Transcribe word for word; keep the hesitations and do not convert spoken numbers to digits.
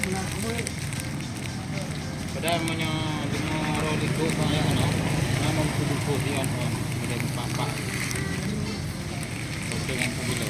Padahai meunyoe lima roh likot bang ayah keunoe, memang beutôi-beutôi dia pun boleh meupak-pak. Beutôi ngon peumilu.